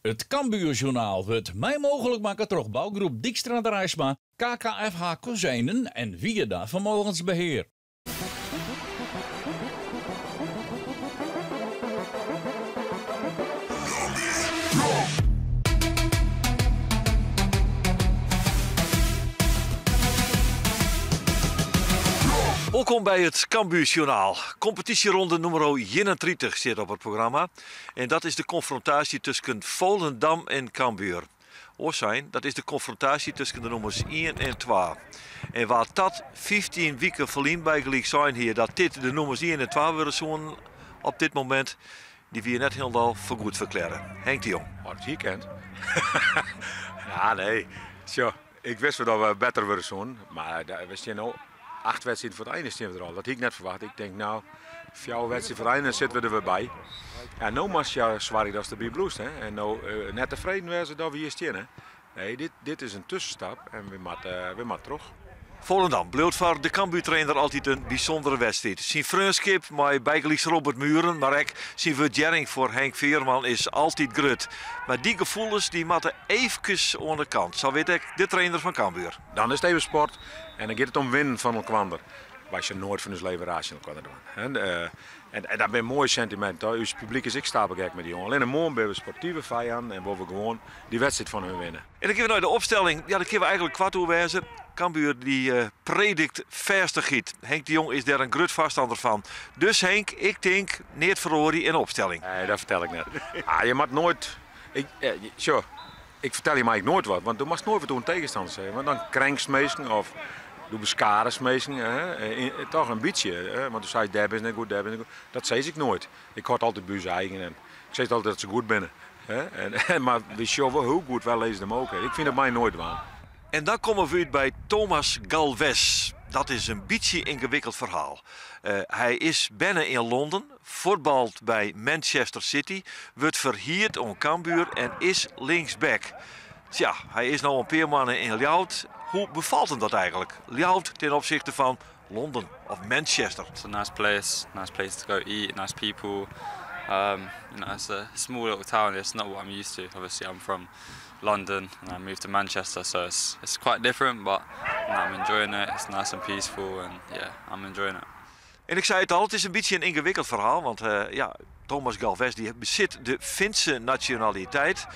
It Cambuurjournaal wurdt mei mooglik makke troch bougroep Dykstra Draisma, KKFH Kozijnen en Wierda Vermogensbeheer. Wolkom by it Cambuurjournaal. Kompetysjeronde nûmer 31 stiet op it programma. En dat is de konfrontaasje tusken Volendam en Cambuur. Oars sein, dat is de konfrontaasje tusken de nûmers ien en twa. En wa't dat 15 wiken ferlyn bygelyks sein hie dat dit de nûmers ien en twa wurde soenen op dit momint, dy wie net hielendal foar goed ferklearre. Henk de Jong. Oh, dat hie kind. Ja, nee. Sjoch, ik wist wol dat we better wurde soenen, mar we stean no acht wedstriden foar it ein stean we der al. Dat hie ik net ferwachte. Ik tink, no, fjouwer wedstriden foar it ein dan sitte we der wer by. Ja, no moatst ja soargje datst derby bliuwst. Hè. En no net tefreden wêze dat we hjir stean. Hè. Nee, dit is in tuskenstap en we moatte troch. Volendam bliuwt foar de Cambuurtrainer altyd in bysûndere wedstriid. Syn freonskip mei bygelyks Robert Mühren, mar ek syn wurdearring foar Henk Veerman is altyd grut. Mar dy gefoelens dy moatte eefkes oan de kant, sa wit ek de trainer fan Cambuur. Dan is it even sport en dan giet it om winnen fan elkoar. Wy sille noait fan ús leven raasje elkoar dwaan. En dat binne moaie sentiminten. Us publyk is ek stapelgek mei dy jongen. Allinne moarn binne we sportive fijannen en wolle we gewoan dy wedstriid fan hun winne. En dan gean we nei de opstelling. Ja, dêr kinne we eigentlik koart oer wêze. Cambuur dy predikt fêstichheid. Henk de Jong is dêr in grut foarstanner fan. Dus Henk, ik tink neat feroarje yn de opstelling. Nee, dat fertel ik net. Ah, je moat noait. Ik, sjoch, ik fertel je my noait wat, want do moatst noait wat oer in tegenstanner sizze, want dan krenkst minsken of do beskadigst minsken, hè, toch in bytsje, hè, want do seist dêr bist net goed, dêr bist net goed. Dat sis ik noait. Ik hâld altyd by ús eigen en ik sis altyd dat se goed binne. Hè, en, mar wy sjogge wol hoe goed, wy lizze de mooglikheden. Ik fyn dat mei noait dwaan. En dan komme we út by Thomas Galvez. Dat is in bytsje yngewikkeld ferhaal. Hy is berne yn Londen, fuotballet by Manchester City, wurdt ferhierd oan Cambuur en is linksback. Tsja, hy is no in pear moanne yn Ljouwert. Hoe befalt him dat eigentlik? Ljouwert ten opsichte fan Londen of Manchester? It's a nice place, nice place to go eat, nice people. It's a small little town, it's not what I'm used to. Obviously I'm from London and I moved to Manchester, so it's quite different, but I'm enjoying it. It's nice and peaceful and yeah, I'm enjoying it. En ik sei it al, it is in bytsje in yngewikkeld ferhaal, want ja, Thomas Galvez dy besit de Finse nasjonaliteit.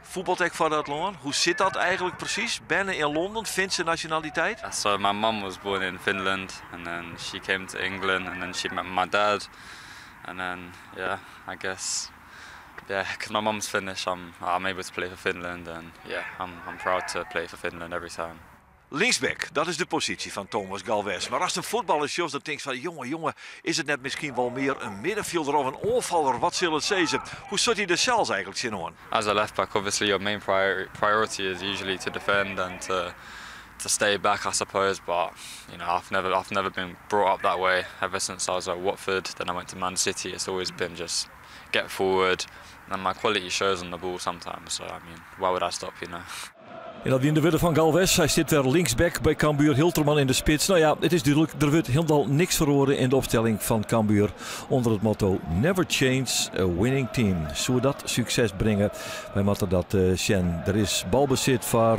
Fuotballet ek foar dat lân. Hoe sit dat eigentlik presys? Berne yn Londen, Finse nasjonaliteit? So my mum was born in Finland and then she came to England and then she met my dad and then yeah, I guess yeah, because my mum's Finnish, I'm able to play for Finland and yeah, I'm proud to play for Finland every time. Linksback, dat is de posysje fan Thomas Galvez. Mar ast in fuotballer sjochst, dan tinkst fan jonge, jonge, is it net miskien wol mear in middenfjilder of in oanfaller? Wat sil it sizze? Hoe sjocht hy der sels eigentlik tsjinoan? As a left back, obviously your main priority is usually to defend and to stay back, I suppose. But I've never been brought up that way. Ever since I was at Watford, then I went to Man City. It's always been just get forward, and my quality shows on the ball sometimes. So why would I stop? En dat wiene de wurden fan Galvez. Hy sit wer linksback by Cambuur. Hilterman yn de spits. No ja, it is dúdlik, der wurdt hielendal niks feroare yn de opstelling fan Cambuur. Under it motto Never change a winning team. Soe dat sukses bringe? Wy moatte dat sjen. Der is balbesit foar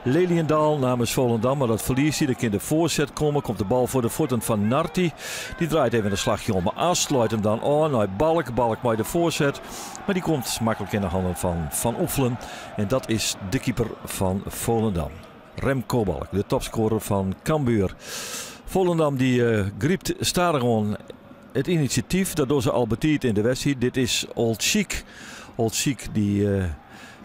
Leliendaal namens Volendam, mar dat ferliest hy. Der kin de foarset komme. Komt de bal foar de fuotten fan Narti. Dy draait even in slachje om 'e as, sluit him dan ôf nei Balk. Balk mei de foarset, mar dy komt maklik yn de hannen fan Van Oefelen. En dat is de keeper fan Volendam. Remco Balk, de topscorer fan Cambuur. Volendam dy grypt stadichoan it inisjatyf. Dat dogge se al betiid yn de wedstriid. Dit is Old Chic. Old Chic dy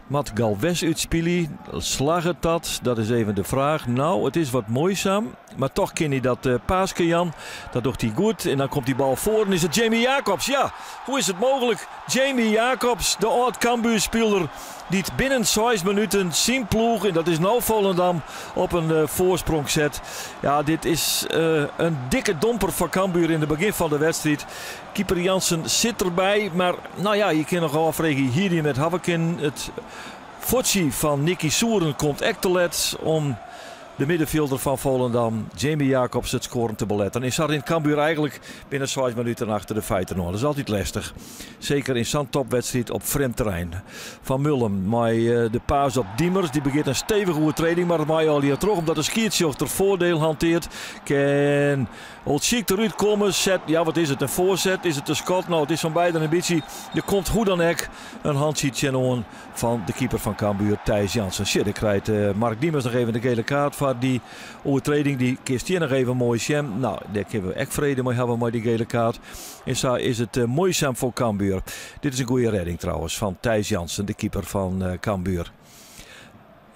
moat Galvez útspylje. Slagget dat? Dat is even de fraach. No, it is wat muoisum. Mar toch kin hy dat paaske jaan. Dat docht hy goed. En dan komt dy bal foar en is it Jamie Jacobs. Ja, hoe is it mooglik? Jamie Jacobs, de âld Cambuur-spiler, dy't binnen seis minuten syn ploech, en dat is no Volendam, op in foarsprong set. Ja, dit is in dikke domper foar Cambuur yn it begjin fan de wedstriid. Keeper Jansen sit derby, mar no ja, je kinne noch ôffreegje, hie hy him net hawwe kinnen. It fuotsje fan Nicky Souren komt ek te let om. De middenfjilder fan Volendam, Jamie Jacobs, it skoaren te beletten. En sa rint Cambuur eigenlik binnen seis minuten achter de feiten oan. Dat is altyd lestich. Seker yn sa'n topwedstriid op frjemd terrein. Van Mullum mei eh, de paas op Diemers. Dy begiet in stevige oertreding, mar it mei allegear troch omdat de skiedsrjochter foardiel hantearret. Kin Oltsjik derút komme, set, ja wat is it, in foarset, is it in skot? No, it is fan beiden in bytsje. Der komt hoe dan ek in hantsje tsjinoan fan de keeper fan Cambuur, Thijs Jansen. Sjoch, dêr krijt eh, Mark Diemers noch even de gele kaart foar dy oertreding. Dy kinst hjir noch even moai sjen. No, dêr kinne we ek frede mei hawwe mei dy gele kaart. En sa is it eh, muoisum foar Cambuur. Dit is in goede redding trouwens fan Thijs Jansen, de keeper fan eh, Cambuur.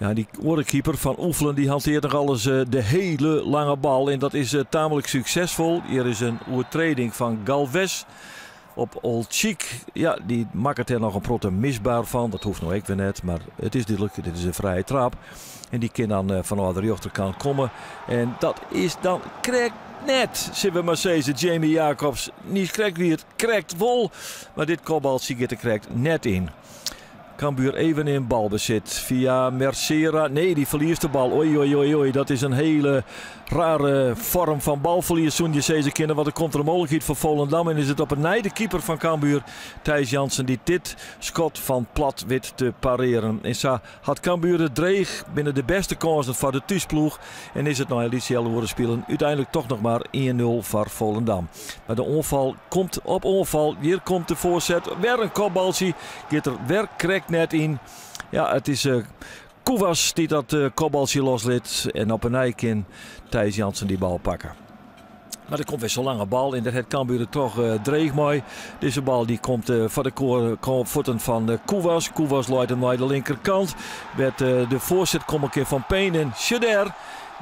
Ja, dy oare keeper Van Oefelen dy hantearret noch alles eh, de hiele lange bal. En dat is tamlik suksesfol. Hjir is in oertreding fan Galvez op Oltsjik. Ja, dy makket dêr noch in protte misbaar fan. Dat hoecht no ek wer net, mar it is dúdlik, dit is in frije trap. En dy kin dan eh, fanôf de rjochterkant komme. En dat is dan krekt net, sille we mar sizze, Jamie Jacobs. Niet krekt wie it krekt wol, mar dit kopbaltsje giet der krekt net yn. Cambuur even yn balbesit fia Mercera. Nee, dy ferliest de bal. Oei, oei, oei, oei. Dat is in hiele rare foarm fan balferlies, soene je sizze kinne. Want der komt der in mooglikheid foar Volendam. En is it op 'e nij de keeper fan Cambuur, Thijs Jansen, dy't dit skot fan Plat wit te parearen. En sa hat Cambuur it dreech, binne de bêste kânsen foar de thúsploech en is it nei in lyts healoere spyljen úteinlik toch noch mar 1-0 foar Volendam. Mar de oanfal komt op oanfal. Hjir komt de foarset. Wer in kopbaltsje. Giet der wer krekt net yn. Ja, it is eh, Koewas dy't dat eh, kopbaltsje loslit. En op 'e nij kin Thijs Jansen dy bal pakke. Mar der komt wer sa'n lange bal en dêr hat Cambuur it toch eh, dreech mei. Dizze bal dy komt eh, foar de fuotten fan eh, Koewas. Koewas leit him nei de linkerkant. Wêr't de foarset komme kin fan Peen. En sjoch dêr,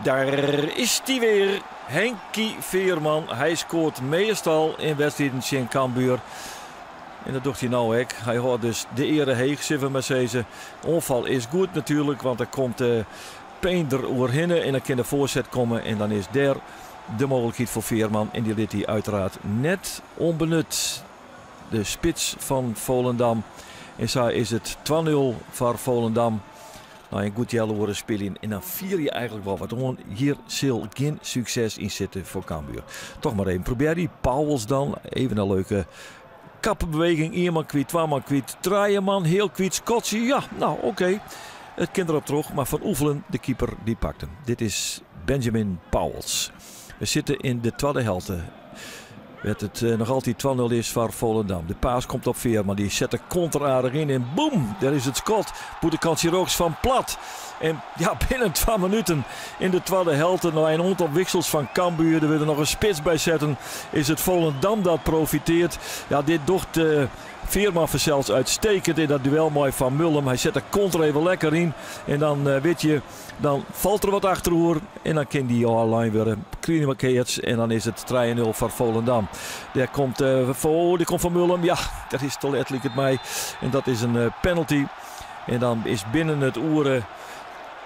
dêr is dy wer. Henkie Veerman, hy skoart meastal yn wedstriden tsjin Cambuur. En dat docht hy no ek. Hy hâldt dus de eare heech, sille we mar sizze. Oanfal is goed natuerlik, want der komt Peen der oerhinne en dan kin de foarset komme en dan is dêr de mooglikheid foar Veerman en dy lit hy uiteraard net ûnbenut. De spits fan Volendam. En sa is it 2-0 foar Volendam. Nei in goed healoere spyljen en dan fiel je eigenlik wol wat oan. Hjir sil gjin sukses yn sitte foar Cambuur. Toch mar even probearje. Pauwels dan. Even in leuke kapbeweging. Ien man kwyt, twa man kwyt, trije man heal kwyt. Skotsje, ja, no oké. It kin derop troch, mar Van Oefelen, de keeper, dy pakt him. Dit is Benjamin Pauwels. We sitte yn de twadde helte. Wêr't it eh, noch altyd 2-0 is foar Volendam. De paas komt op Veerman, dy set de kont der aardich yn en boem, dêr is it skot. Bûtenkant rjochts fan Plat. En ja, binnen twa minuten yn de twadde helte, nei in oantal wiksels fan Cambuur, der wurdt der noch in spits by setten, is it Volendam dat profitearret. Ja, dit docht uh, Veerman fansels uitstekend yn dat duel mei Van Mullum. Hy set de kont der even lekker yn en dan uh, wit je, dan falt der wat achteroer en dan kin dy ôflein wurde. Krine keats en dan is it 3-0 foar Volendam. Dêr komt, uh, oh, dêr komt Van Mullum. Ja, dat is te let liket my. En dat is in uh, penalty. En dan is binnen it oere,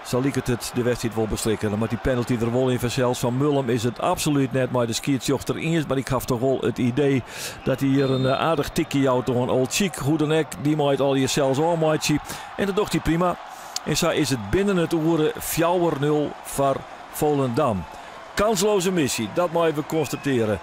sa liket it, de wedstriid wol beslikke. Dan moat dy penalty der wol yn fansels. Van Mullum is it absolút net mei de skiedsrjochter iens. Mar ik haw toch wol it idee dat hy hjir in aardich tikje jout oan Oltsjik. Hoe dan ek, dy mei it allegear sels ôfmeitsje. En dat docht hy prima. En sa is it binnen it oere 4-0 foar Volendam. Kansloze missy, dat meie we konstatearje.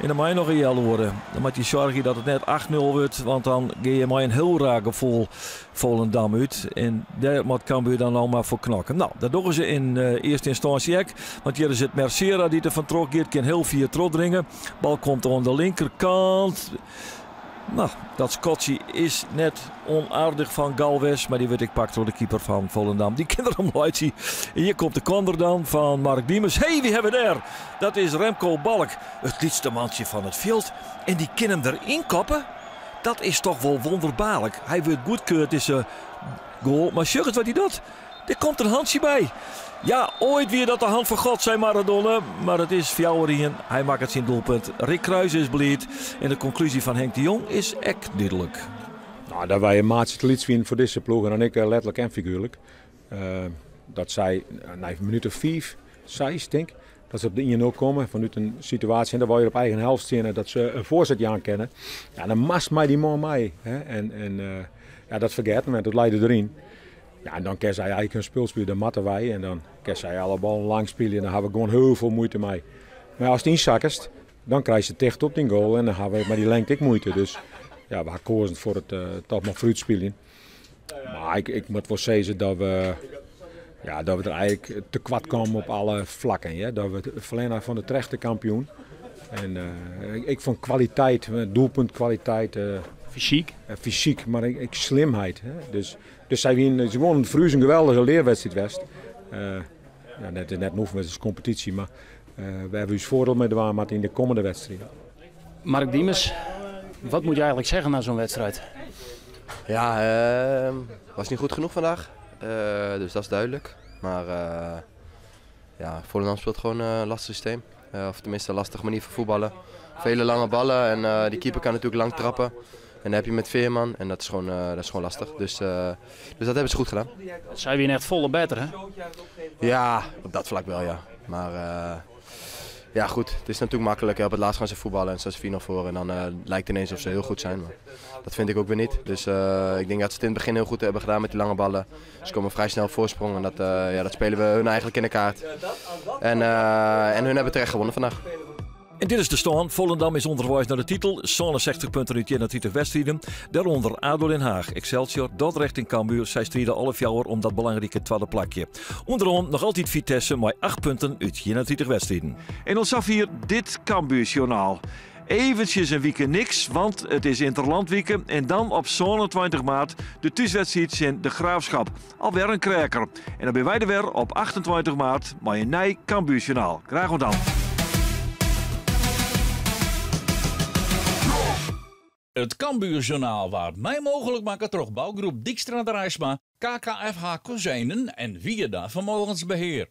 En dan mei noch in healoere. Dan moat je soargje dat it net 8-0 wurdt, want dan gean je mei in hiel raar gefoel Volendam út. En dêr moat Cambuur dan no mar foar knokke. No, dat dogge se yn uh, earste ynstânsje ek. Want hjir is it Mercera dy't der fan troch giet, kin hiel fier trochdringe. Bal komt oan de linkerkant. No, dat skotsje is net onaardich fan Galvez, mar dy wurdt ek pakt troch de keeper fan Volendam. Dy kin der om laitsje. En hjir komt de konter dan fan Mark Diemers. Hey, wie hawwe we dêr? Dat is Remco Balk, it lytste mantsje fan it fjild. En dy kin him deryn koppe? Dat is toch wol wonderbaarlik. Hy wurdt goedkeurd dizze goal, mar sjoch ris wat hy docht. Der komt in hantsje by. Ja, oait wie dat de hand fan God, sei Maradona. Mar it is 4-1. Hy makket syn doelpunt. Rick Kruis is bliid. En de konklúzje fan Henk de Jong is ek dúdlik. No, dat wy in maatsje te lyts wiene foar dizze ploech en dan ek letterlik en figuerlik. Uh, dat sy nei minút of 5, 6 tink, dat se op de 1-0 komme fanút in situaasje en dat wy op eigen helte steane dat se in foarset jaan kinne. Ja, dan moatst mei dy man mei. Hè? En uh, ja, dat fergetten we, dat leit deryn. Ja, en dan kin sy eigenlijk hun spul spylje, dan moatte wy. En dan kin sy alle ballen lang spylje en dan ha we gewoan hiel folle muoite mei. Mar ast ynsakkest, dan krijst se ticht op dyn goal en dan ha we mei dy lengte ek muoite. Dus ja, we ha koazen foar it toch mar foarút spyljen. Mar ik, ik moat wol sizze dat we, ja, dat we der eigenlijk tekoart komme op alle flakken. Ja? Dat we ferlern fan de terechte kampioen. En ik, ik fûn kwaliteit, doelpuntkwaliteit. Fysyk? Fysyk, mar ek slimheid. Hè? Dus, dus sy wiene, it is gewoan foar ús in geweldige learwedstriid west. Ja, net, net in oefenwedstriid, het is kompetysje, mar wêr't we ús foardiel mei dwaan moatte yn de kommende wedstriden. Mark Diemers, wat moet je eigenlijk zeggen na zo'n wedstrijd? Ja, was niet goed genoeg vandaag. Dus dat is duidelijk. Maar ja, Volendam speelt gewoon een lastig systeem. Of tenminste een lastige manier van voetballen. Vele lange ballen en die keeper kan natuurlijk lang trappen. En dan heb je met Veerman en dat is gewoon lastig. Dus dat hebben ze goed gedaan. Sy wiene echt folle better, hè? Ja, op dat vlak wel, ja. Maar ja, goed, het is natuurlijk makkelijk. Hè. Op het laatst gaan ze voetballen en staan ze 4-0 voor. En dan lijkt het ineens of ze heel goed zijn. Maar dat vind ik ook weer niet. Dus ik denk dat ze het in het begin heel goed hebben gedaan met die lange ballen. Ze komen vrij snel op voorsprong en ja, dat spelen we hun eigenlijk in de kaart. En hun hebben terecht gewonnen vandaag. En dit is de stân. Volendam is ûnderweis nei de titel. 67 punten út 31 wedstriden. Dêrûnder ADO Den Haag, Excelsior, Dordrecht en Cambuur. Sy stride alle fjouwer om dat belangrike twadde plakje. Ûnderoan noch altyd Vitesse mei 8 punten út 31 wedstriden. En oant safier dit Cambuurjournaal. Eventsjes in wike niks, want it is Interlandwike. En dan op 27 maart de thúswedstriid tsjin De Graafschap. Alwer in kreaker. En dan binne wy der wer op 28 maart mei in nij Cambuurjournaal. Graach oant dan. It Cambuurjournaal waard mei mooglik makke troch bougroep Dykstra Draisma, KKFH Kozijnen en Wieda Vermogensbeheer.